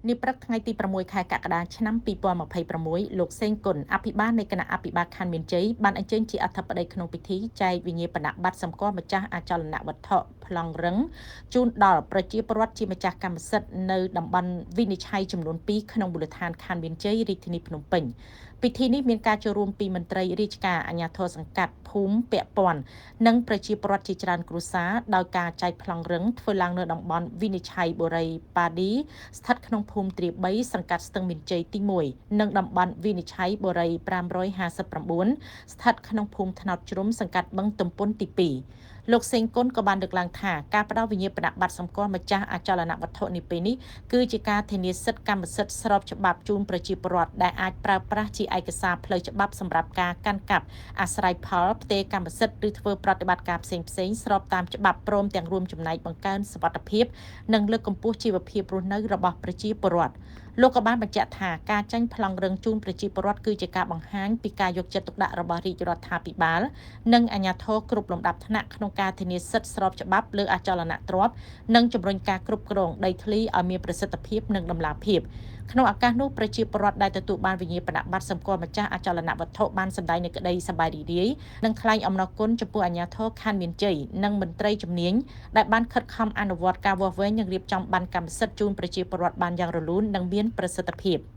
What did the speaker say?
នាព្រឹកថ្ងៃទី6ខែកក្កដាឆ្នាំ2026លោកសេងគុណអភិបាលនៃគណៈអភិបាលខណ្ឌមានជ័យបានអញ្ជើញជាអធិបតីក្នុងពិធីចែកវិញ្ញាបនបត្រសម្គាល់ម្ចាស់អចលនវត្ថុប្លង់រឹងជូនដល់ប្រជាពលរដ្ឋជាម្ចាស់កម្មសិទ្ធិនៅតំបន់វិនិច្ឆ័យចំនួន2ក្នុងមូលដ្ឋានខណ្ឌមានជ័យរាជធានីភ្នំពេញពិធីនេះមានការចូលរួមពីមន្ត្រីរាជការអាជ្ញាធរសង្កាត់ភូមិពាក់ព័ន្ធនិងប្រជាពលរដ្ឋជាច្រើនគ្រួសារដោយការចែកប្លង់រឹងធ្វើឡើងនៅតំបន់វិនិច្ឆ័យបុរីប៉ាឌីស្ថិតក្នុងភូមិទ្រា3សង្កាត់ស្ទឹងមានជ័យទី1និងតំបន់វិនិច្ឆ័យបុរី559ស្ថិតក្នុងភូមិថ្នោតជ្រុំសង្កាត់បឹងទំពុនទី2លោកសេងគុណក៏បានលើកឡើងថាការផ្ដល់វិញ្ញាបនបត្រសម្គាល់ម្ចាស់អចលនវត្ថុនេះពេលនេះគឺជាការធានាសិទ្ធិកម្មសិទ្ធិស្របច្បាប់ជូនប្រជាពលរដ្ឋដែលអាចប្រើប្រាស់ជាឯកសារផ្លូវច្បាប់សម្រាប់ការកាន់កាប់អាស្រ័យផលផ្ទេរកម្មសិទ្ធិឬធ្វើប្រតិបត្តិការផ្សេងៗស្របតាមច្បាប់ព្រមទាំងរួមចំណែកបង្កើនសុវត្ថិភាពនិងលើកកម្ពស់ជីវភាពរស់នៅរបស់ប្រជាពលរដ្ឋលោកក៏បានបញ្ជាក់ថាការចាញ់ប្លង់រឹងជូនប្រជាពលរដ្ឋគឺជាការបង្ហាញពីការយកចិត្តទុកដាក់របស់រាជរដ្ឋាភិបាលនិងអាជ្ញាធរគ្រប់លំដាប់ថ្នាក់ក្នុងការធានាសិទ្ធិស្របច្បាប់លើអចលនទ្រព្យនិងជំរុញការគ្រប់គ្រងដីធ្លីឲ្យមានប្រសិទ្ធភាពនិងតម្លាភាពក្នុងឱកាសនោះប្រជាពលរដ្ឋដែលទទួលបានវិញ្ញាបនបត្រសម្គាល់ម្ចាស់អចលនវត្ថុបានសម្ដែងនូវក្តីសប្បាយរីករាយនិងថ្លែងអំណរគុណចំពោះអាជ្ញាធរខណ្ឌមានជ័យនិងមន្ត្រីជំនាញដែលបានខិតខំអនុវត្តការវាស់វែងនិងរៀបចំប័ណ្ណកម្មសិទ្ធិជូនប្រជាពលរដ្ឋបានយ៉ាងរលូននិងមានប្រសិទ្ធភាព។